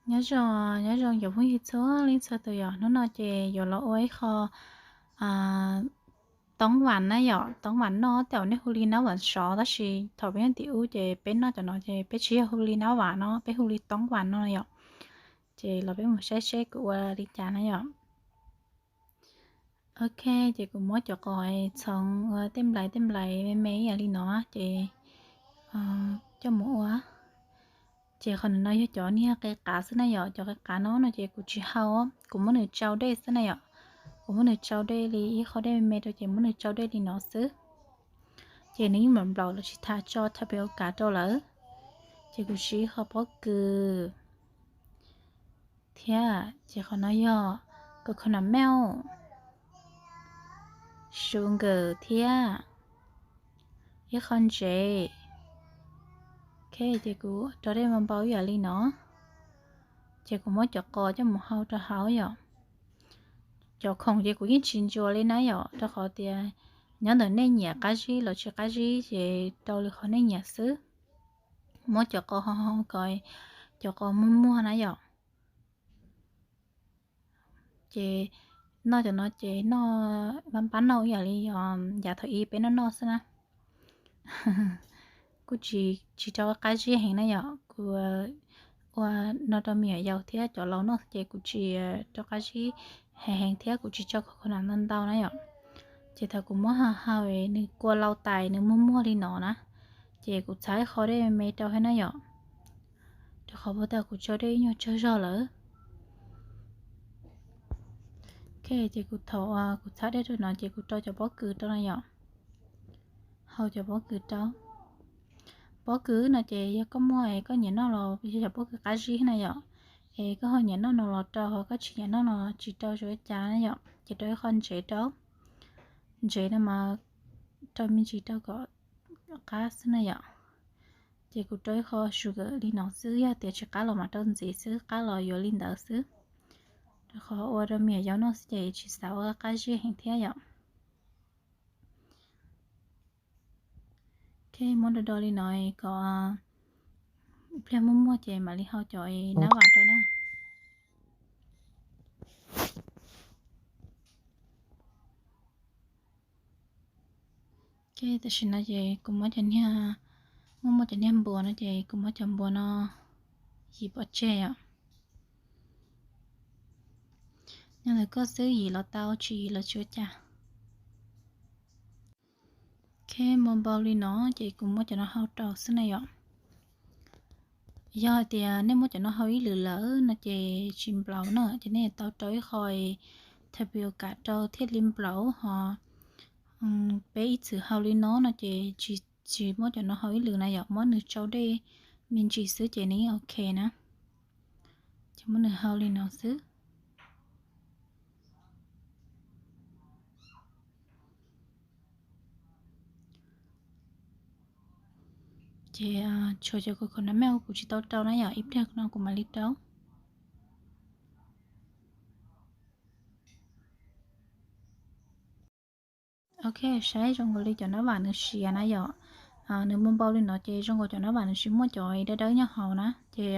Nyob zoo, nyob zoo cov phooj ywg txhua leej txhua tus yom. Hnub no ces yuav los ua ib qho toob vas na yom, toob vas noj, tej zaum nej hu li nab vas sov, tab sis thaum peb nyob tim ub ces peb noj cov no ces peb tsis yog hu li nab vas no, peb hu li toob vas no yom. Ces los peb mus saib seb kuv ua li cas na yom. Ok, ces kuv muab cov qos txhoov ua tej nplais tej nplais me me ib yam li no ces coj mus ua. Ces qhov no yog cov niag qe qav xwb na yom, cov qe qav no no ces kuv tsis hau, kuv muab nws tsau dej xwb na yom. Kuv muab nws tsau dej li ib qho dej me me rau ces muab nws tsau dej li no xwb. Ces nws yeej nplaum nplaum los tsis tham tso, tham pem ua kav rau lawm. Ces kuv siv ib qho pob kws thiab ces qhov no yog coconut milk, sugar thiab ib qho ntsev. Ok, ces kuv rau dej npau npau ib yam li no, ces kuv muab cov qos coj mus hau rau hauv yom. Cov khoom ces kuv yeej tsis ntsuas li na yom, rau qhov tias nyob ntawm nej nyiam qab zib los tsis qab zib ces rau li qhov nej nyiam xwb. Muab cov qos hau hau kom cov qos muag muag na yom. Ces noj cov no ces noj npab npab noj ib yam li yav thaum ub peb noj noj xwb na. Kuj tsis, tsis rau qab zib heev na yom, kuv ua no rau me nyuam yaus thiab cov laus noj ces kuv tsis rau qab zib heev heev thiab kuv tsis tso coconut ntau ntau na yom. Ces thaum kuv muab hau hau nws kua lau tais nws muag muag li no na, ces kuv txhab ib qho dej me me rau thiab na yom, rau qhov puag ta kuv tso dej ib nyuag tsawg zog lawm. Ok, ces kuv thaum kuv txhab dej rau no ces kuv rau cov pob kws rau na yom. Hau cov pob kws rau. Pob kws no ces yog koj muaj es koj nyiam noj los yog cov pob kws qab zib na yom. Es koj ho nyiam noj no los rau, ho koj tsis nyiam noj no tsis rau tsis ua cas na yom, ces rau ib qho ntsev rau. Ntsev no mas rau me ntsis rau kom qab xwb na yom. Ces kuv rau ib qho sugar li no xwb, yog tias tsis qab los mam rau ntxiv xwb, qab los yuav li ntawd xwb. Rau qhov ua rau me nyuam yaus noj xwb ces tsis xav ua qab zib heev thiab yom. Ok, muab do do li no kom pliag muag muag ces mam li hau cov nab vas rau na. Ok, tam sim no ces kuv muab cov niag, muaj muaj cov niag npuas no ces kuv muab cov npuas no yim pov tseg os. Nyob ntawm koj xwb, yim los tau, tsis yim los tsis ua cas. Ok, npau npau li no ces kuv muab cov no hau rau xwb na yom. Yog hais tias nej muab cov no hau ib lwm lawm no ces tsis nplaum na, ces nej tau rau ib qho tapioca rau thiaj li nplaum ho. Peb ib txwm hau li no no ces tsis, tsis muab cov no hau ib lwm na yom, muab nws tsau dej me ntsis xwb ces nws yeej ok na. Ces muab nws hau li no xwb. Ces tshuav cov coconut milk kuv tsis tau rau na yom, ib pliag no kuv mam li rau. Ok, saib zoo nkaus li cov nab vam nws siav na yom. Nws npau npau li no ces zoo nkaus cov nab vam nws tsis muaj cov dawb dawb nyob hauv na, ces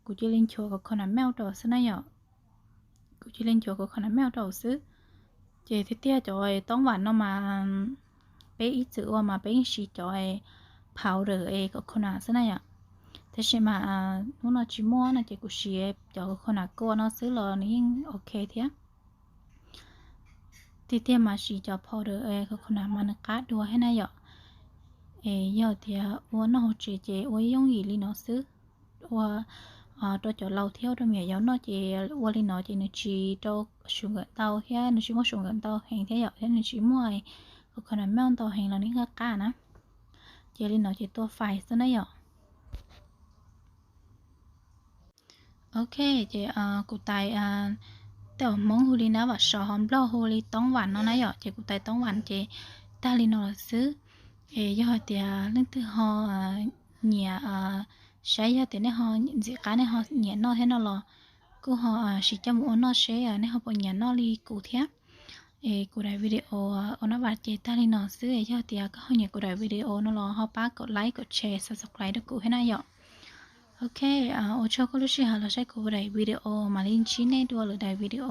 kuv cia li nchuav coconut milk rau xwb na yom. Kuv cia li nchuav coconut milk rau xwb. Ces tiag tiag cov toob vam no mas peb ib txwm ua mas peb yeej siv cov powder es coconut xwb na yom. Tab sis mas hnub no tsis muaj no ces kuv siv cov coconut kua no xwb los nws yeej ok thiab. Tiag tiag mas siv cov powder es coconut mas nws qab dua thiab na yom. Es yog tias ua noj hauv tsev ces ua yooj yim li no xwb. Ua rau cov laus thiab ua rau me nyuam yaus noj ces ua li no ces nws tsis rau sugar ntau thiab nws tsis muaj sugar ntau heev thiab yom, thiab nws tsis muaj coconut milk ntau heev los nws qab qab na. Ces li no ces tua fais xwb na yom. Ok, ces kuv tais, tej zaum Hmoob hu li nab vam sov, ho Nplog hu li toob vam no na yom, ces kuv tais toob vam ces tag li no lawm xwb. Es yog hais tias leej twg ho nyiam, saib yog tias nej ho ntxim qab nej ho nyiam noj thiab no los kuj ho sim coj mus ua noj seb nej ho puas nyiam noj li kuv thiab. Es kuv daim video ua nab vam ces tag li no xwb, yog tias koj ho nyiam kuv daim video no los ho pab kom like, kom share, subscribe rau kuv thiab na yom. Ok, ua tsaug koj lub sij hawm los saib kuv daim video, mam li ntsib nej dua lwm daim video.